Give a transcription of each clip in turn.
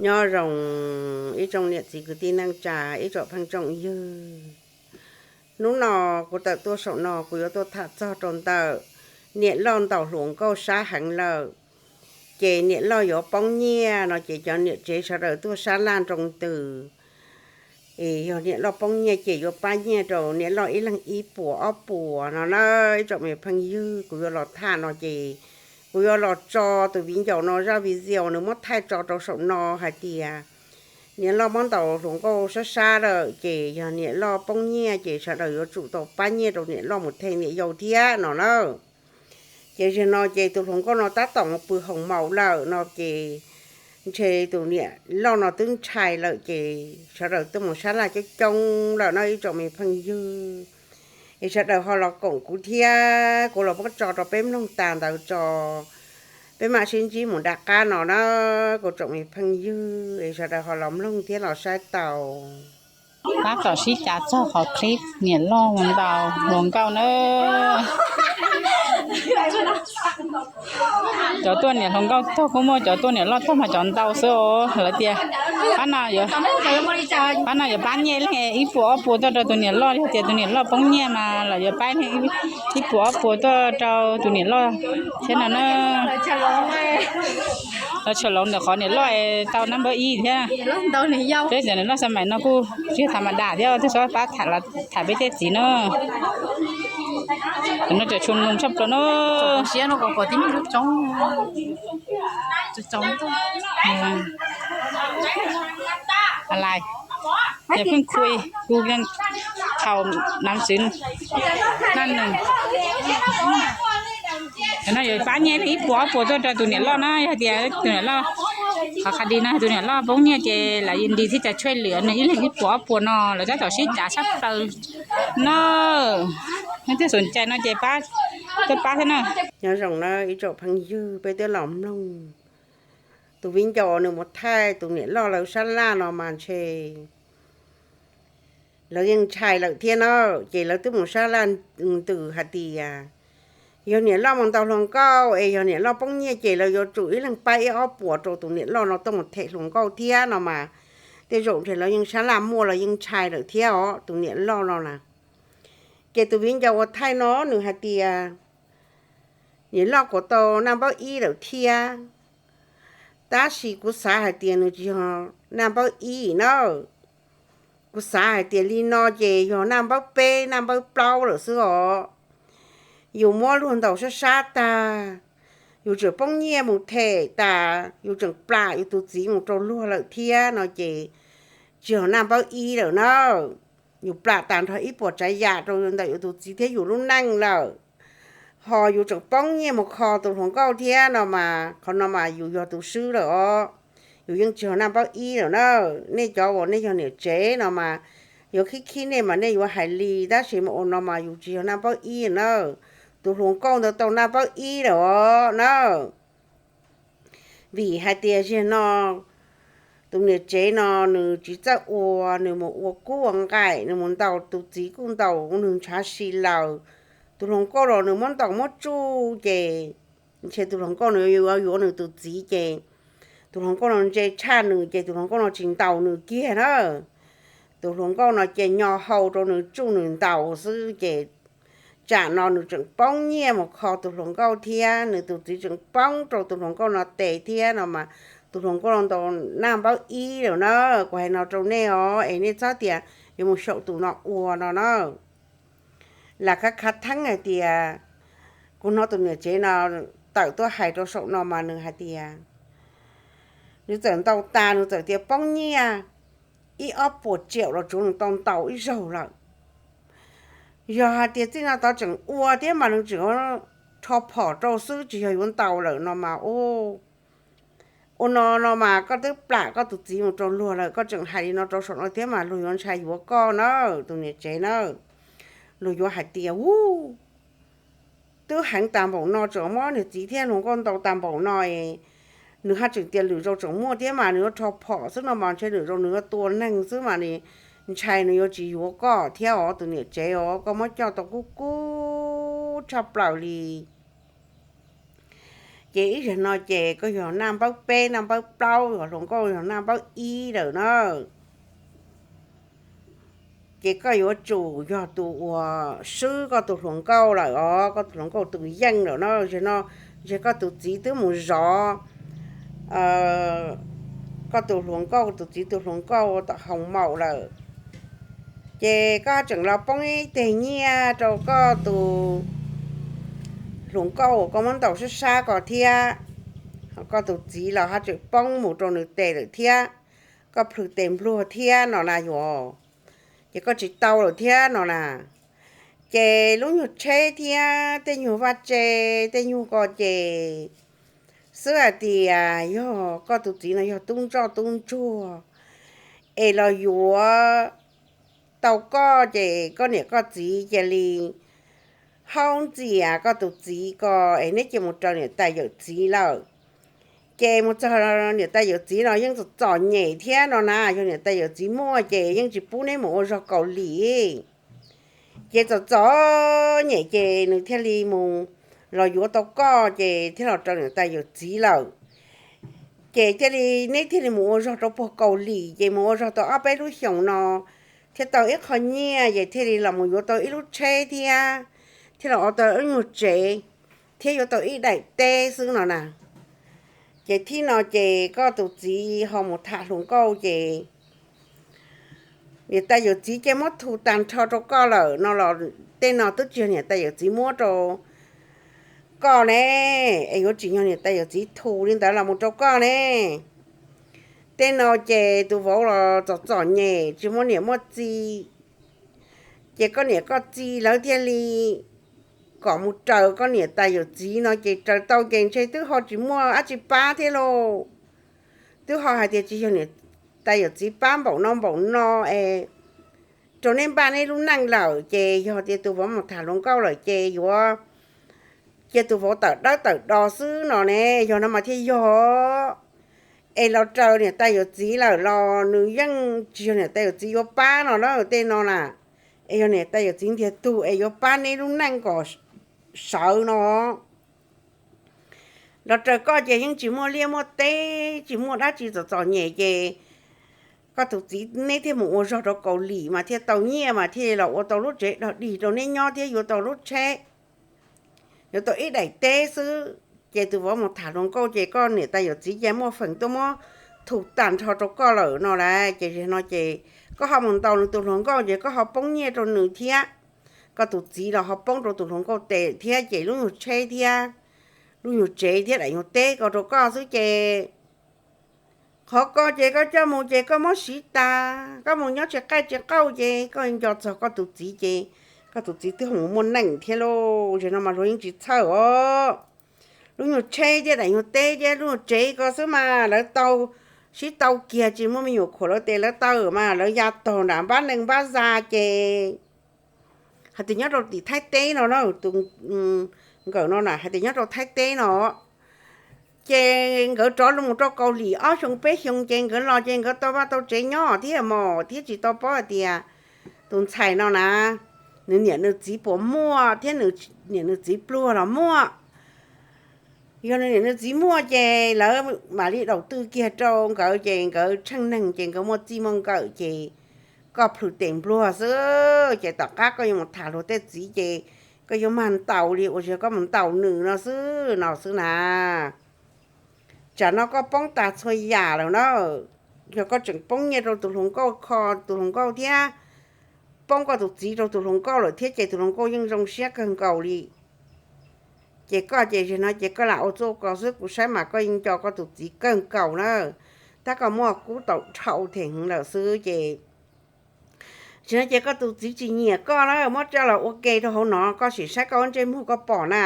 Nyob zoo ib tsoom niam txiv kwv tij neej tsa, ib tsoom phooj tsoom ywg. Hnub no kuv tawm tuaj saum no kuv yuav tuaj tham txog rau ntawm niam loj ntaus hluas nkauj sab heev lawm, ces niam loj yuav poob nyiaj no ces cov niam tsev sawv daws tuaj sab laj nroo ntws. Es yog niam loj poob nyiaj ces yuav pab nyiaj rau niam loj ib leeg ib puas ob puas no na. Ib tsoom me phooj ywg, kuv yuav los tham no ces kuv yuav los tso tus viv ncaus no zaj video nws muab thaij tso rau saum no hais tias niam loj muab ntaus hluas nkauj sab sab lawm ces yog niam loj poob nyiaj ces sawv daws yuav tsum tau pab nyiaj rau niam loj mus them niam yau thiab no na. Ces zaum no ces tus hluas nkauj no tab tom mus pw hoos maus lawm no ces ntshe tus niam loj no twb ntshai lawm ces sawv daws tuaj mus sab laj coob coob lawm no ib tsoom me phooj ywg. Es sawv daws ho los koom kuv thiab, kuv los muab tso rau peb mloog tas ntawd tso, peb mam sib ntsib mus nram qab no na, kuv tsoom me phooj ywg. Es sawv daws ho los mloog thiab los saib tau. Tab tom sib cav txog qhov clip niam loj mus ntaus hluas nkauj na. Cov tuaj niam hluas nkauj tog kuj muaj, cov tuaj niam loj tog mas cov ntau xwb os. Lawv tias pab no yuav, pab no yuav pab nyiaj leej ib puas ob puas tuaj rau tus niam loj, yog tias tus niam loj poob nyiaj mas lawv yuav pab ib puas ob puas tuaj rau tus niam loj thiab no na. Lawv tshawm los ntawm qhov niam loj tau nab npawb ib thiab. Peb cov niam loj xab maim no kuj tsis tham ma dam thiab, twb txhob pab tham peb tej txiv na. Cov no cov tshua num tshaj plaws na. Lais, yog pheej khui kuv thaum nam xwv naj nws. Cov no yuav pab nyiaj ib puas ob puas tuaj rau tus niam loj na, yog tias tus niam loj, qhov qhas dis no tus niam loj poob nyiaj ces lawv yeej nti thiab cas tshuaj lwm nws ib leeg ib puas ob puas no, lawv tab tom sib cav tshaj plaws na. Nej twg xom cai no ces pab, tuaj pab thiab na. Nyob zoo na ib tsoom phooj ywg, peb twb los mloog tus viv ncaus nws mus thaij tus niam loj lawv sab laj no mas ntshe lawv yeej ntshai lawm thiab na. Ces lawv twb mus sab laj ntws hais tias yog niam loj mus ntaus hluas nkauj es yog niam loj poob nyiaj ces lawv yuav tsum ib leeg pab ib ob puas rau tus niam loj no tuaj mus them hluas nkauj thiab no mas. Tej zaum ntshe lawv yeej sab laj muaj, lawv yeej ntshai lawm thiab os tus niam loj no na. Ces tus viv ncaus uas thaij no nws hais tias niam loj kuj tau naj npawb ib lawm thiab, tab sis kuv xav hais tias nws tsis yog naj npawb ib na. Kuv xav hais tias li no ces yog naj npawb peb naj npawb plaub lawm xwb os. Yus muab luag ntaus sab sab tag, yus tseem poob nyiaj mus them tas, yus tseem plam yus tus txiv mus rau luag lawm thiab no ces tsis yog naj npawb ib lawm na. Yus plam tas nrho ib puas tsav yam rau ntawm yus tus txiv thiab yus lub neej lawm, ho yus tseem poob nyiaj mus kho tus hluas nkauj thiab no mas qhov no mas yus yog tus swb lawm os. Yus yeej tsis yog naj npawb ib lawm na. Nej cov uas nej yog niam tsev no mas yuav khib khib nej mas nej yuav hais li, tab sis mas ua no mas yus tsis yog naj npawb ib na. Tus hluas nkauj ntawd tau naj npawb ib lawm os na. Vim hais tias ziag no tus niam tsev no nws tsis txawj ua, nws mus ua kub ua nqaim, nws mus ntaus tus txiv kuj ntaus nws ntshav si lawm. Tus hluas nkauj los nws muab ntaus muab tsuj ces ntshe tus hluas nkauj no yuav yuav nws tus txiv ces tus hluas nkauj no ntse tshaj nws ces tus hluas nkauj no tsis ntaus nws kiag na. Tus hluas nkauj no ces nyo hau rau nws tsuj nws ntaus xwb ces tsam no nws tseem poob nyiaj mus kho tus hluas nkauj thiab nws tus txiv tseem poob rau tus hluas nkauj no tes thiab no mas tus hluas nkauj no ntaus naj npawb ib lawm na. Kuv hais no rau nej os es nej txhob tias yuav mus xyaum tus no ua no na. Lam khav khav theeb hais tias kuv hnov tus niam tsev no tawm tuaj hais rau saum no mas nws hais tias nws txawm ntaus tas nws txawm tias poob nyiaj ib ob puas tsiaum los tsuav nws tau ntaus ib zaug lawm. Yog hais tias txij no tod tseem ua thiab mas nws tseem rho phom rau xwb tsis yog yuav ntaus lawm no mas. Ua no no mas koj twb plam koj tus txiv mus rau luag lawm koj tseem hais li no rau saum no thiab mas luag yuav ntshai yuav koj na, tus niam tsev na. Luag yuav hais tias u twb heev tas npaum no tseem muab niag txiv thiab hluas nkauj ntaus tas npaum no es nws haj tseem tias lwm zaus tseem muaj thiab mas nws yuav rho phom xwb no mas ntshe lwm zaus nws yuav tua neeg xwb mas ntshai nws yuav tsis yuav koj thiab os tus niam tsev os, koj muab coj tau kub kub tshaj plaws li. Ces ib zaug no ces koj yog naj npawb peb naj npawb plaub, yog hluas nkauj yog naj npawb ib lawm na. Ces koj yuav tsum yog tus uas swb koj tus hluas nkauj lawm os, koj tus hluas nkauj tus yeej lawm na. Zaum no, zaum koj tus txiv twb mus zov koj tus hluas nkauj, tus txiv tus hluas nkauj tom hoo maum lawm, ces koj tseem los poob ib teg nyiaj rau koj tus hluas nkauj uas koj muab ntaus sab sab ko thiab. Koj tus txiv los ho tseem poob mus rau nws tes lawm thiab, koj plhws tes npluag thiab no na yuav, ces koj tsis tau lawm thiab no na. Ces lub nyuag tsheb thiab tej nyuag vaj tse, tej nyuag ko ces xwb hais tias yog koj tus txiv no yog tub ntsoj tub ntsuag es los yuav tau koj ces koj niam koj txiv cia li haub ntxias koj tus txiv ko es neb cia mus raws niam tais yawm txiv lawm. Ces mus txog niam tais yawm txiv no yeej txom txom nyem thiab no na, yog niam tais yawm txiv muaj ces yeej tsis pub neb mus ua zog Kaus Lim. Ces txom txom nyem ces nws thiaj li mus los yuav tau koj ces thiaj los raws niam tais yawm txiv lawm. Ces thiaj li neb thiaj li mus ua zog rau puag Kaus Lim, ces mus ua zog tau ob peb lub xyoos no thiaj tau ib qho nyiaj, ces thiaj li los mus yuav tau ib lub tsheb thiab, thiaj los ua tau ib nyuag tsev thiab yuav tau ib daim teb xwb no na. Ces thib no ces koj tus txiv ho mus tham hluas nkauj ces niam tais yawm txiv cia muab thu tag nrho rau koj lawm no los tej no twb tsis yog niam tais yawm txiv muab rau koj ne, es yuav tsim nyog niam tais yawm txiv thu li ntawd los mus rau koj ne. Tej no ces tus vauv los txom txom nyem tsis muaj niam muaj txiv, ces koj niam koj txiv lawv thiaj li kom mus raws koj niam tais yawm txiv no ces raws tau ces ntshe twb ho tsis muaj dab tsi pab thiab lauj. Twb ho hais tias tsis yog niam tais yawm txiv pab npaum no npaum no es rau neb npaj neb lub neej lawm, ces yog tias tus vauv mus tham hluas nkauj lawm ces yuav cia tus vauv tawm dawb tawm do xwb no ne, yog no mas thiaj yog. Es los raws niam tais yawm txiv lawm los nws yeej tsis yog niam tais yawm txiv yuav pab no na tej no na, es yog niam tais yawm txiv ntiag tug es yuav pab neb lub neej kom sawv no. Los raws koj ces yeej tsis muaj liaj muaj teb tsis muaj dab tsi, txom txom nyem ces koj tus txiv neb thiaj mus ua zog rau Kaus Lim mas thiaj tau nyiaj mas thiaj los ua tau lub tsev dog dig rau neb nyob thiab yuav tau lub tsheb, yuav tau ib daim teb xwb. Ces tus vauv mus tham hluas nkauj ces koj niam tais yawm txiv cia muaj feem tuaj muab thu tag nrho rau koj lawm no las. Ces zaum no ces koj ho mus ntaus nws tus hluas nkauj ces koj ho poob nyiaj rau nws thiab, koj tus txiv los ho poob rau tus hluas nkauj tes thiab, ces lub nyuag tsheb thiab lub nyuag tsev thiab daim nyuag teb ko rau koj xwb ces qhov ko ces koj coj mus ces koj muab siv tas, koj mus nyob tsis qaij tsis qauj ces koj nco txog koj tus txiv ces koj tus txiv twb ho mus muaj neej thiab lauj. Zaum no mas luag yeej tsis txhawj os. Lub nyuag tsheb thiab daim nyuag teb thiab lub nyuag tsev ko xwb mas lawv tau sib tau kiag, tsis muaj me nyuam khuam lawv tes lawv taw mas lawv ya tog nram npab neeg npab za ces hais tias nyob rau tim Thaib teb no na, tus nkawm no na hais tias nyob rau Thaib teb no ces nkawd rov mus rau Kaus Lim ob xyoo peb xyoo ces nkawd los ces nkawd tau vaj tau tsev nyob thiab mos thiab tsis tau paub hais tias tus ntxhais no na, nws niam nws txiv puas muaj thiab nws niam nws txiv pluag los muaj. Yog nws niam nws txiv muaj ces lawv mam li daus twj kiag rau nkawd ces nkawd tsheej neeg ces nkawd muaj txij muaj nkawm ces koj plhws tes npluag xwb ces tom qab koj yuav mus tham luag tej txiv ces koj yuav mag ntaus li uas yog koj mus ntaus nws no xwb no xwb na. Tsam no koj poob tas txhua yam lawm na, yog koj tseem poob nyiaj rau tus hluas nkauj kho tus hluas nkauj thiab poob koj tus txiv rau tus hluas nkauj lawm thiab ces tus hluas nkauj yeej zoo siab kawg nkaus li. Ces koj ces zaum no ces koj lam ua txuj ko xwb, kuv saib mas koj yeej nco koj tus txiv kawg nkaus na, tab koj muaj kub tau dhau them heev lawm xwb ces zaum no ces koj tus txiv tsis nyiam koj na, muab coj los ua ke rau hauv no, koj sim saib koj lub ntsej muag koj pom na.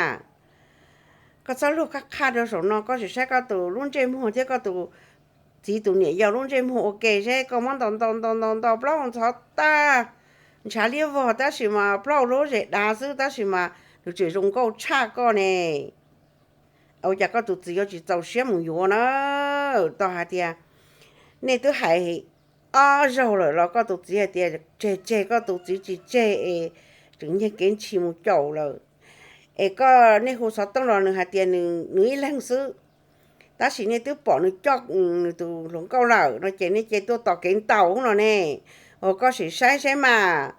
Koj txhob luag qab qhaj rau saum no, koj sim saib koj tus lub ntsej muag thiab koj tus txiv tus niam yau lub ntsej muag ua ke seb koj muab ntaus ntaus ntaus ntaus ntaus plaub ntxhov tag, ntshav liab vog tab sis mas plaub lub zes dav xwb tab sis mas nws tseem zoo nkauj tshaj koj ne. Ua cas koj tus txiv yuav tsis txaus siab mus yuav na? Tau hais tias nej twb hais ob zaug lawm los koj tus txiv hais tias tseg tseg, koj tus txiv tsis tseg es tseem nyiag kev ntshis mus caum lawm. es koj, nej hu xov tooj los nws hais tias nws ib leeg xwb, tab sis nej twb pom nws coj nws tus hluas nkauj lawm no ces nej cia tuaj tos kev ntaus no ne, uas koj sim saib saib mas,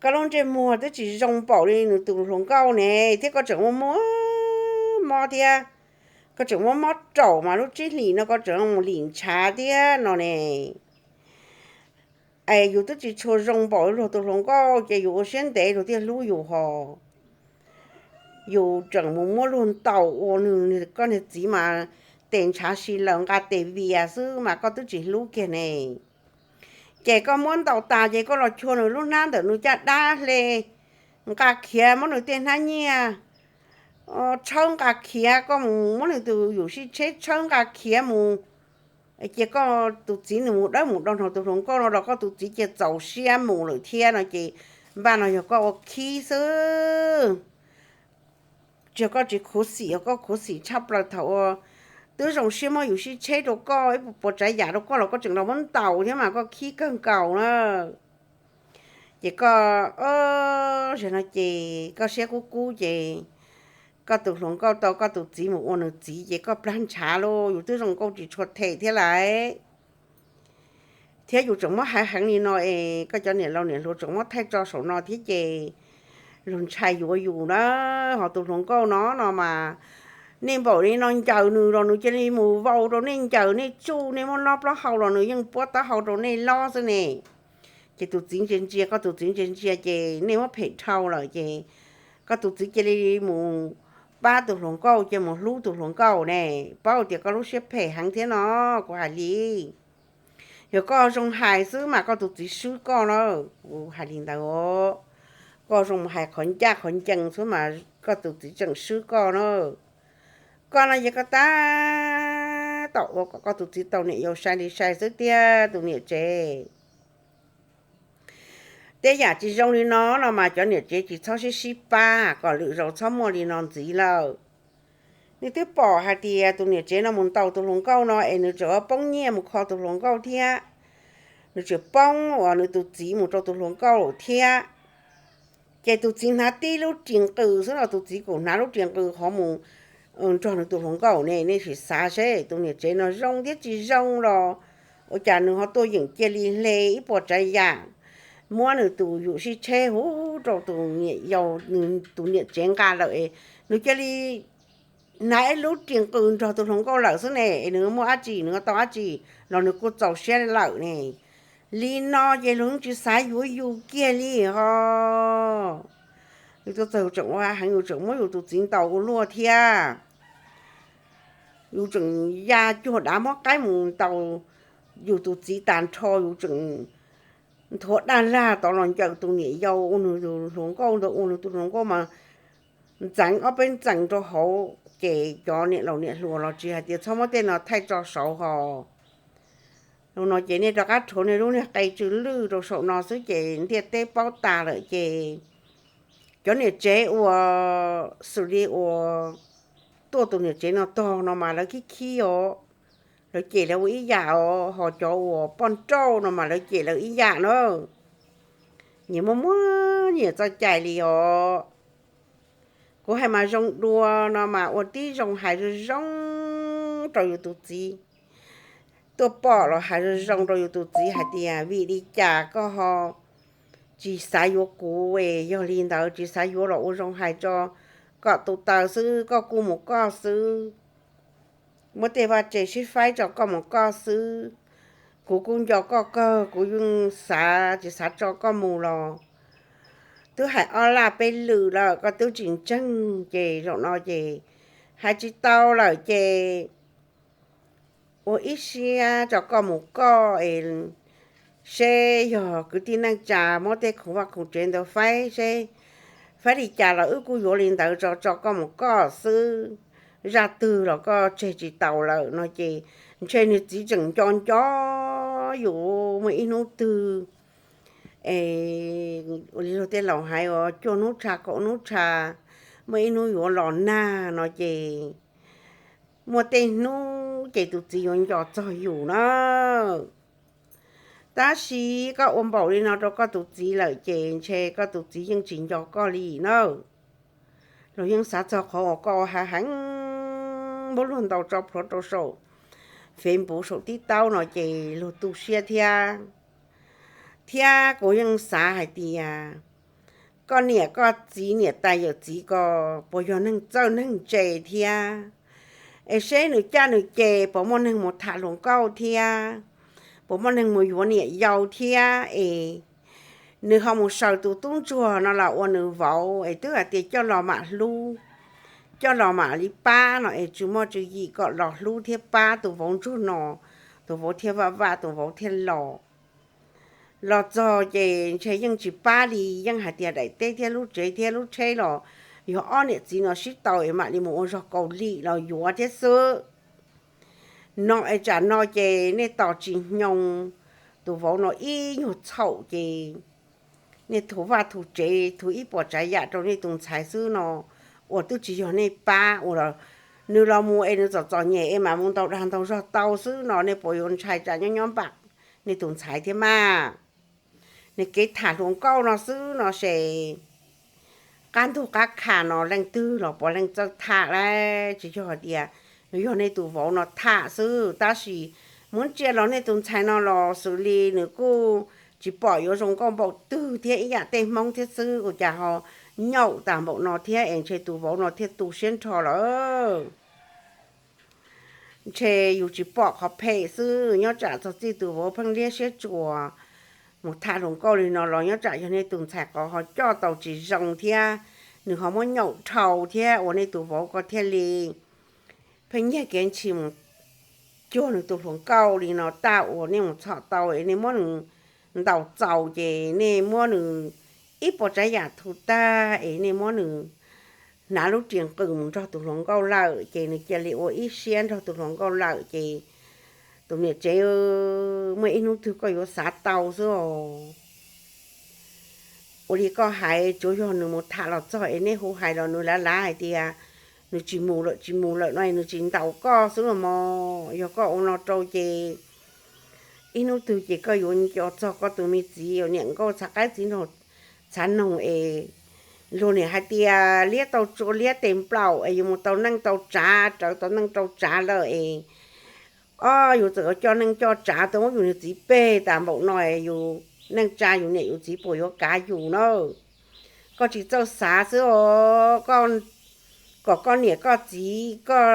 koj lub ntsej muag twb tsis zoo npaum li nws tus hluas nkauj ne, thiab koj tseem muaj muab mob thiab, koj tseem muab mob raum mas lub tsib hlis no koj tseem mus lim ntshav thiab no ne. Es yus twb tsis tshua zoo npaum li luag tus hluas nkauj ces yus ua siab ntev luag thiaj hlub yus hos. Yus tseem mus muab luag ntaus ua nws, koj niag txiv mas tes ntshav si lawm nqa tes vias xwb mas koj twb tsis hlub kiag ne. Ces koj muab ntaus tas ces koj los chua nws lub hnab ntawm nws caj dab hle, nqa khiav muab nws tej hnab nyiaj tshawb nqa khiav, koj mus muab nws tus yus sib tsheb tshawb nqa khiav mus. Ces koj tus txiv nws mus dawb mus do nrog tus hluas nkauj no los koj tus txiv cia txaus siab mus lawm thiab no ces npaj no yog koj ua khib xwb. Tsis yog koj tsis khuv xim, yog koj khuv xim tshaj plaws thaum uas twb zoo siab muab yus sib tsheb rau koj ib puas tsav yam rau koj los koj tseem los muab ntaus thiab mas koj khib kawg nkaus na. Ces koj, o, zaum no ces koj siab kub kub ces koj tus hluas nkauj tau koj tus txiv mus ua nws txiv ces koj plag ntshav lauj, yus twb zoo nkauj tsis tshua them thiab lawm. Thiab yus tseem muab hais heev li no es koj cov niam laus niam hluas tseem muab thaij tso saum no thiab ces luag ntshai yuav yus na. Ho tus hluas nkauj no no mas nej npaum li no ncaws nws los nws cia li mus vau rau nej ncaws nej tsuj, nej muab lob plaub hau los nws yeej puab taub hau rau nej lob xwb ne. Ces tus txiv ntsia ntsia, koj tus txiv ntsia ntsia ces nej muab phem dhau lawm ces koj tus txiv cia li mus pab tus hluas nkauj, cia mus hlub tus hluas nkauj ne, paub tias koj lub siab phem heev thiab no, kuv hais li. Yog koj zoo hais xwb mas koj tus txiv swb koj na, kuv hais li ntawd. Koj zoo mus hais qhov ncaj qhov ncees xwb mas koj tus txiv tseem swb koj na. Koj no ces koj tab tom ua kom koj tus txiv tau niam yau sai li sai xwb tiag tus niam tsev. Tej yam tsis zoo li no no mas cov niam tsev tsis txhob sib sib pab kom lwm zaus txhob muaj li no ntxiv lawm. Nej twb pom hais tias tus niam tsev no mus ntaus tus hluas nkauj no es nws tseem poob nyiaj mus kho tus hluas nkauj thiab, nws tseem poob uas nws tus txiv mus rau tus hluas nkauj thiab. Ces tus txiv hnav tib lub ris nqws xwb los tus txiv kuj hnav lub ris nqws hov mus nrog nws tus hluas nkauj ne. Nej sim xav seb tus niam tsev no zoo thiab tsis zoo los ua cas nws ho tuaj yeem cia li hle ib puas tsav yam, muab nws tus yus sib tsheb huv rau tus niam yau, tus niam tsev nqa lawm es nws cia li hnav ib lub ris nqws nrog tus hluas nkauj lawm xwb ne, es nws muaj dab tsi, nws tau dab tsi los nws kuj txaus siab lawm ne. Li no ces luag tsis xav yuav yus kiag li ho. Yus tuaj txog yus tseem ua heev, yus tseem muab yus tus txiv ntaus ua luaj thiab. Yus tseem ya cuag dav muab qaib mus ntaus yus tus txiv tas nrho, yus tseem nthuav daj lag tod los ncaws tus niam yau ua nws tus hluas nkauj ntawd, ua nws tus hluas nkauj mas ntxeev ob peb ntxees rau hauv. Ces cov niam laus niam hluas los tsis hais tias txhob muab tej no thaij tso saud hos. Los no ces nej rov qab rhuav nej lub niag qe tsw lwj rau saum no xwb ces ntiaj teb paub tas lawm ces cov niam tsev uas xws li uas tuaj tus niam tsev no tog no mas lawv khib khib os, lawv cem lawv ua ib yam os, ho cov uas poj nrauj no mas lawv cem lawv ib yam na. Nyias muaj muaj nyias txoj cai li os. Kuv hais mas zoo dua no mas ua tib zoo hais zoo zoo rau yus tus txiv. Tuaj pom los hais zoo zoo rau yus tus txiv hais tias vim li cas koj ho tsis xav yuav kuv es, yog li ntawd tsis xav yuav los ua zoo hais tso, kom tu taws xwb koj kuj mus koj xwb. Muab tej vaj tse sib faib tso koj mus koj xwb. Kuv kuj nco koj kawg, kuv yeej xav tsis xav tso koj mus los twb hais ob laj peb lwm lawm koj twb tsis ntseeg ces zaum no ces hais tsis tau lawm ces ua ib siab tso koj mus koj es seb yog kwv tij neej tsa muab tej khoom vaj khoom tsev ntawd faib seb faib li cas los wb kuj yuav li ntawd tso, tso koj mus koj xwb. Zaj twg los koj tseg tsis taus lawm no ces ntshe nws txiv tseem nco nco yus muaj ib hnub twg es ua li luag tej laus hais os, cuaj hnub tshav kaum hnub tshav, muaj ib hnub yuav los nag no ces muaj tej hnub ces tus txiv yuav nco txog yus na. Tab sis koj ua npaum li no rau koj tus txiv lawm ces ntshe koj tus txiv yeej tsis nco koj li na. Luag yeej xav txog qhov uas koj ua ha heev, muab luag ntaus tso plhuav rau saum Facebook saum TikTok no ces luag tu siab thiab. Thiab kuv yeej xav hais tias koj niam koj txiv niam tais yawm txiv ko puas yog neeg txawj neeg ntse thiab, es seb nws caj nws ces puas muaj neeg mus tham hluas nkauj thiab, puas muaj neeg mus yuav niam yau thiab es nws ho mus saws tus tub ntsuag no los ua nws vauv es twb hais tias coj los mam hlub, coj los mam li pab no es tsis muaj tswv yim kom los hlub thiab pab tus vauv ntsuag no, tus vauv thiaj vaj vaj tus vauv thiaj los. Los txog ces ntshe yeej tsis pab li, yeej hais tias daim teb thiab lub tsev thiab lub tsheb los yog ob niam txiv no sib tau es mam li mus ua zog kaus lim los yuav thiab xwb. No es tsam no ces nej tos tsis hnyoo tus vauv no ib nyuag txhaum ces nej thu vaj thu tsev thu ib puas tsav yam rau nej tus ntxhais xwb no, uas twb tsis yog nej pab uas nws los mus es nws txom txom nyem es mam mus ntaus dag ntaus zog tau xwb no nej puas yuav ntshai tsam nyob nyob npam nej tus ntxhais thiab mas. Nws kev tham hluas nkauj no xwb no ces qab ntug qab kha no leej twg los puav leej txawj tham lawm, tsis yog hais tias yog nej tus vauv no tham xwb, tab sis muab ntsia los nej tus ntxhais no los xws li nws kuj tsis pom yuav zoo nkauj npaum twg thiab ib yam tej Hmoob thiab xwb, ua cas ho nyaum tas npaum no thiab es ntshe tus vauv no thiaj tu siab nrho lawm. Ntshe yus tsis pom qhov phem xwb, nyob tsam txog txij tus vauv pheej liab siab tsuas mus tham hluas nkauj li no los nyob tsam yog nej tus ntxhais qhov ho coj tau tsis zoo thiab nws ho muab nyaum dhau thiab uas nej tus vauv ko thiaj li pheej nyiag kev ntshis mus cuag nws tus hluas nkauj li no tag uas nej mus txhom tau es nej muab nws ntaus txaus ces nej muab nws ib puas tsav yam thu tag es nej muab nws hnav lub riam qws mus nrog tus hluas nkauj lawm ces nws cia li ua ib siab nrog tus hluas nkauj lawm ces tus niam tsev, muaj ib hnub twg koj yuav xav tau xwb os. Ua li koj hais tsuav yog nws mus tham los txog es nej hu hais los nws lav lav hais tias nws tsis mus lawm tsis mus lawm no nws tsis ntaus koj xwb los mas yog koj ua no rau ces ib hnub twg ces koj yuav nco txog koj tus me txiv uas niam nkauj txhav qaib txiv nraug txhav noog es luag niam hais tias liab tau tsua liab tes nplaum es yus mus tau neej tau tsav rawv tau neej tau tsav lawm es ob yus txawm coj neej coj tsav tau muab yus niag txiv peg tas npaum no es yus neej tsa yus niam yus txiv puas yuav kav yus na. Koj tsis txawj xav xwb os, kom koj niam koj txiv koj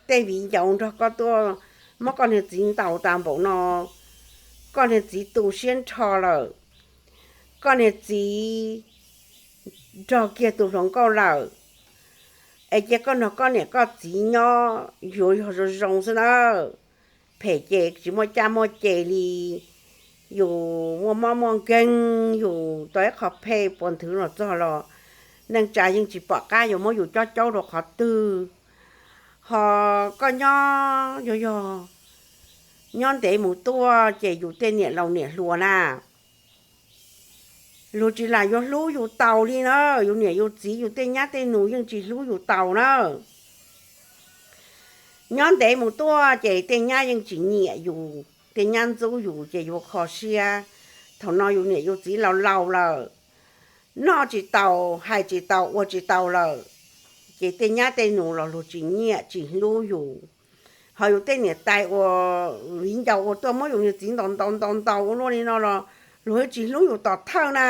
tej viv ncaus nrog koj tuaj muab koj niag txiv ntaus tas npaum no, koj niag txiv tu siab nrho lawm, koj niag txiv nrog kiag tus hluas nkauj lawm, es cia koj nrog koj niam koj txiv nyob yuav yog zoo zoo xwb na. Phem ces tsis muaj caj muaj ces li, yus muaj mob muaj nkeeg, yus tau ib qho phem puas nthwv los txog los neej tsa yeej tsis pom qab yuav muab yus cob caub rau qhov twg. Ho koj nyob yuav yog nyob ntev mus tuaj ces yus tej niam laus niam hluas na, luag tsis lam yuav hlub yus taus li na, yus niam yus txiv yus tej nyab tej nus yeej tsis hlub yus taus na. Nyob ntev mus tuaj ces tej nyab yeej tsis nyiam yus, tej nyab ntxub yus ces yuav kho siab. Thaum no yus niam yus txiv laus laus lawm, noj tsis taus hais tsis taus ua tsis taus lawm, ces tej nyab tej nus los luag tsis nyiam tsis hlub yus. Ho yus tej niam tais uas viv ncaus uas tuaj muab yus niag txiv ntaus ntaus ntaus ntaus ua luaj li no los luag tsis hlub yus tom thawj na.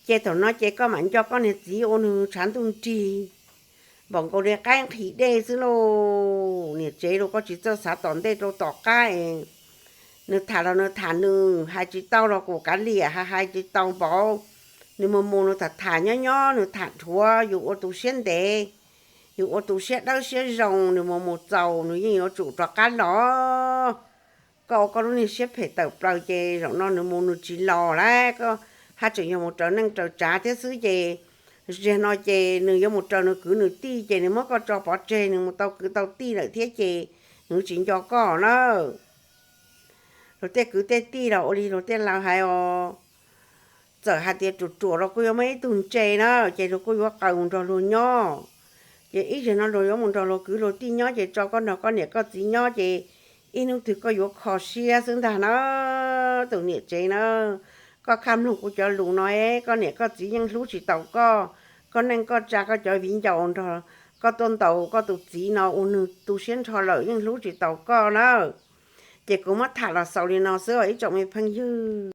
Ces thaum no ces koj mam nco koj niag txiv ua nws tshav ntuj nrig npaum nkaus li qaib nqhis dej xwb lauj. Niam tsev lauj, koj tsis txawj xav tom ntej rau tom qab es nws tham los nws tham nws, hais tsis tau los kuv kav liam, hais hais tsis tau npaum, nws mus mus nws tham tham nyob nyob nws tham dhuav yus ua tus siab ntev, yus ua tus siab dawb siab zoo, nws mus mus txaus nws yeej yuav tsum rov qab los. Koj ua koj lub niag siab phem tawm plaws ces zaum no nws mus nws tsis los lawm, koj haj tseem yog mus raws neej raws tsav thiab xwb ces zaum no ces nws yuav mus raws nws kwv nws tij ces nws muab koj tso pov tseg nws mus tau kwv tau tij lawm thiab ces nws tsis nco koj na. Luag tej kwv tej tij los ua li luag tej laus hais os, txawm hais tias ruam ruam los kuj yuav muaj ib tug ntse na, ces luag kuj yuav qaws mus nrog luag nyob. Ces ib zaug no luag yuav mus nrog luag kwv luag tij nyob ces tso koj nrog koj niam koj txiv nyob ces ib hnub twg koj yuav kho siab xwb ntag na, tus niam tsev na. koj khaj mloog kuv cov lus no es koj niam koj txiv yeej hlub tsis taus koj. Koj neej koj tsa koj cov viv ncaus nrog koj tuaj ntaus koj tus txiv no ua nws tu siab nrho lawm yeej hlub tsis taus koj na. Ces kuv muab tham los xaus li no xwb os ib tsoom me phooj ywg.